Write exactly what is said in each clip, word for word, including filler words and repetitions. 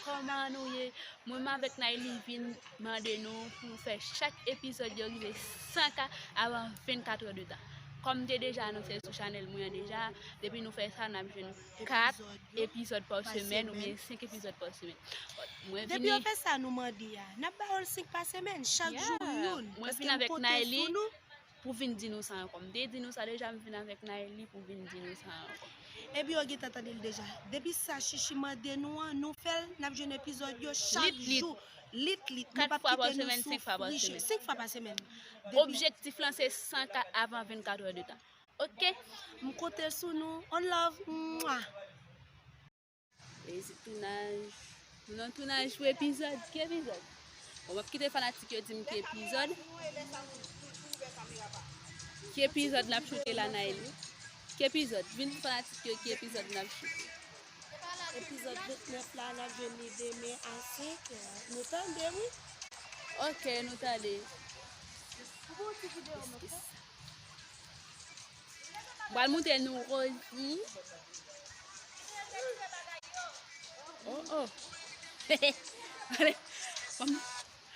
Kòman nou ye? Mwen menm avèk Nayli vin mande nou pou nou fè chak epizòd yo rive san K avan vennkat è de tan. Kòm m te deja anonse l sou chanèl mwen an deja, depi nou fè sa, n ap jwenn kat epizòd pa semèn oubyen senk epizòd pa semèn. Mwen vini. Depi yo fè sa nou mande a, n ap ba yo l senk pa semèn, chak jou youn. Mwen vin avèk Nayli pou vin di nou sa ankò. M te di nou sa deja, m vin avèk Nayli pou vin di nou sa ankò. Epi yo gentan tande l deja. Depi sa Chichi mande nou an, nou fè l, n ap jwenn epizòd yo chak jou. Lit, lit. Kat fwa pa semèn, senk fwa pa semèn. Senk fwa pa semèn. Objektif lan se san K avan vennkat è de tan. Oke? M konte sou nou. On love. Mwah. E se tounaj. Nou nan tounaj pou epizòd. Ki epizòd? Bon, m ap kite fanatik yo di m ki epizòd. Ki epizòd n ap choute la, Nayli? Ki epizòd? Vin di fanatik yo ki epizòd n ap choute. Epizòd vennèf la, n ap jwenn li demen a senk è. Nou tande, wi. Oke, nou tande. Eskis. M pral montre nou Rosie. Oh, oh. Ale.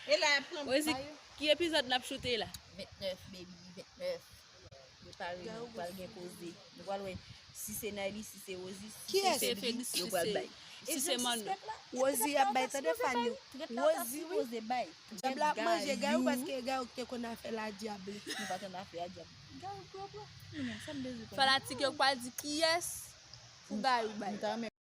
E la, pran Rosie, ki epizòd n ap choute la? Vennèf, baby, vennèf. Prepare nou, pral gen koze. Nou pral wè si se Nayli, si se Rosie, si se Fedly, yo pral bay. Si se Manno. Rosie ap bay, tande Fanny. Rosie, wi. Dyab la ap manje Gayou paske Gayou ki te konn afè la dyab li. Nou pa konn afè a dyab. Fanatik yo k pral di kiyès pou Gayou bay.